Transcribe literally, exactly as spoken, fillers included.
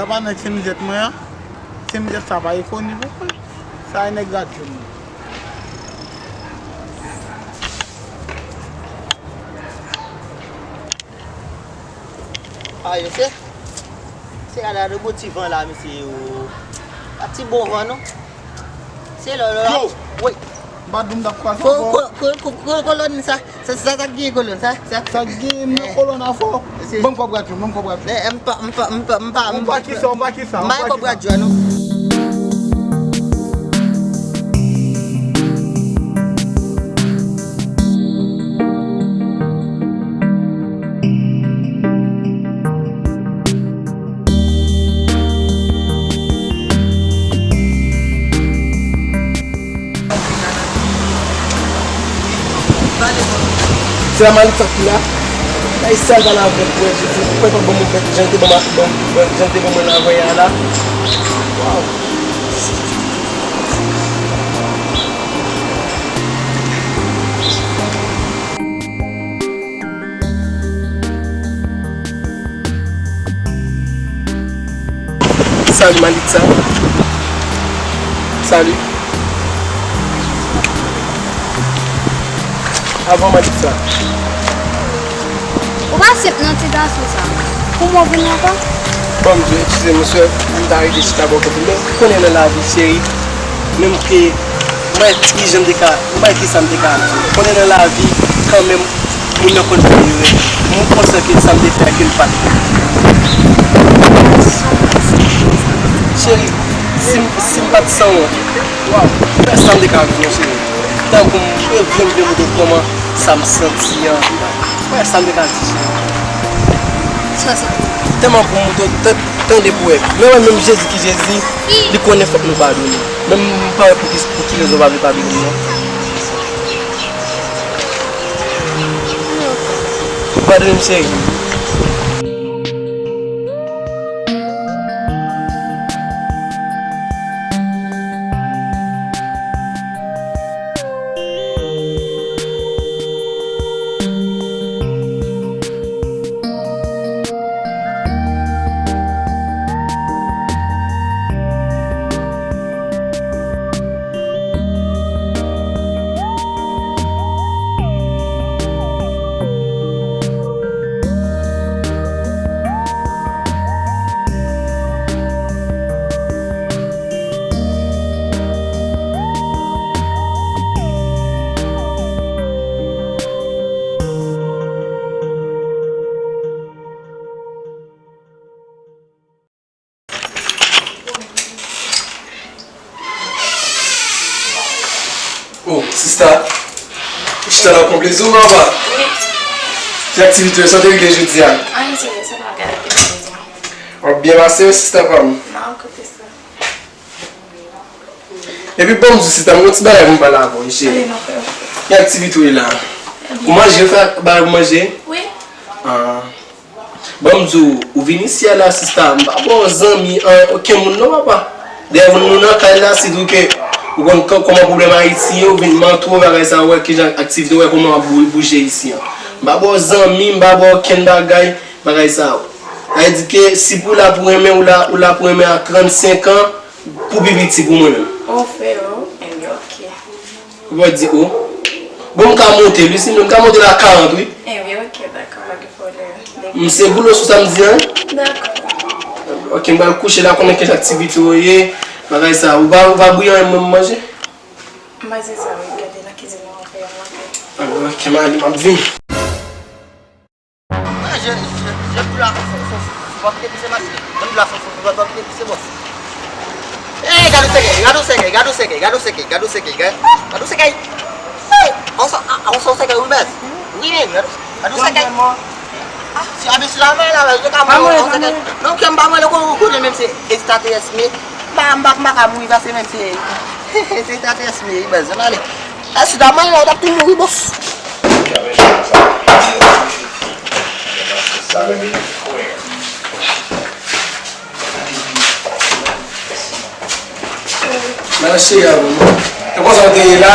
Sa pa nèg se mizèt mwen an. Se mizèt sa pa ekoni pou mwen. Sa e nèg radyo m. Ayo, se, se ala de bon ti van la, mesye yo. Pa ti bon van, non. Se lò, lò, lò. Yo! Wi. M pa di w m t ap kwaze ankò. Ko-, ko-, ko-, ko-, ko-, kolòn sa, sa, sa, sa k gen kolòn sa, sa. Sa k gen nan kolòn an fò. Ban m kòb radyo, ban m kòb radyo. Eh, m pa, m pa, m pa, m pa, m pa, m pa kisa, m pa kisa, m pa kisa. Bay kòb radyo a, non. Se la Malik sa ki la. Ay, sal pa la avèk mwen, Jezi. Mwen pa ban mwen bèt, jan te ban mwen, ban, ban, jan te ban mwen la avè a la. Waw. Salut Malitza. Salut. Avan Malitza. Ou pa senp non ti gason sa. Kouman w vin ankò? Bon, Dieu, eskize m, mesye, m ta rete chita bò kote m. Men, ou konnen nan lavi, cheri, menm ke, m pa wè ki jan m te ka, m pa wè ki sa m te ka di. Ou konnen nan lavi, kanmenm, moun nan konn fè erè. M konsyan ke sa m te fè a ke l pa t bon. Cheri, si m, si m pa t sanwont, waw, sa m te ka di w, cheri. Tankou m, vle m vle montre w kòman sa m santi an. Wè, sa m te ka di, cheri. Sa, sa. Tèlman pou m montre w, tan-, tande pou wè. Men wè, menm Jezi ki Jezi, li konnen fòk nou padone. Men m pa wè pou ki, pou ki rezon w pa vle padone m nan. Padone m, cheri. Oh, sista. Chita la konplezi w, papa. Wi. Ki aktivite w, sa w te regle jodi a? Anyen, se sa pa gade televizyon. W ap byen pase, wi, sista pa m. Nan, kote sa. Epi, bon, m di w, sista, m gon ti bagay pou m pale avè w, cheri. Ki aktivite w ye la? Ou manje, ou fè bagay pou manje? Wi. Ah. Bon, m di w, ou vin isi a la, sista, m pa ba w zanmi, an, okenn moun non, papa. Dèyè moun, moun nan kay la, si di w ke ou konn kò-, kòman pwoblèm Ayiti ye, ou vin mantwo bagay sa, ou wè kijan aktivite, ou wè kòman w ap bou-, bouje isi an. M pa ba w zanmi, m pa ba w okenn bagay, bagay sa yo. Sa vle di ke si pou la pou renmen, ou la, ou la pou renmen a trannsenk an, pou pi piti pou mwen menm. Ou fè, o, enben, oke. Ou pa di o. Bon, m ka monte l, wi, si m ka monte l a karant, wi. Enben, oke, dakò, pa gen pwoblèm. M se boule w sou sa m di an, wi. Dakò. Oke, m pral kouche la, konnen ki aktivite w ye, bagay sa. Ou pa, ou pa bouyi anyen pou mwen manje? M manje sa, wi, gade nan kizin nan, ou fè yon manje. Enben, oke, m ale, m ap vini. Mwen, je, je, je pou la fon, fon, fon, fon, pa kite pise maske. Mwen pou la fon, fon, fon, pa kite pise bòs. Ey, gade w sèkèy, gade w sèkèy, gade w sèkèy, gade w sèkèy, gade w sèkèy, gade w sèkèy. Ey, on sò, a, on sò sèkèy, wi, bèz. Wi, men, gade w, gade w sèkèy. Ah, si a bisi la, men la, bèz, yo ka mwen, on sèkèy. Non, kè m pa mwen, lè konnen, konnen, menm se ekstraterès, men, m pa, m pa, m pa ka mouri, paske menm se, se ekstraterès, men, bèz, ann ale. Èske ta mwen la, w t ap tou mouri, bòs. Mèsi, a, bon. E konsa w te ye la?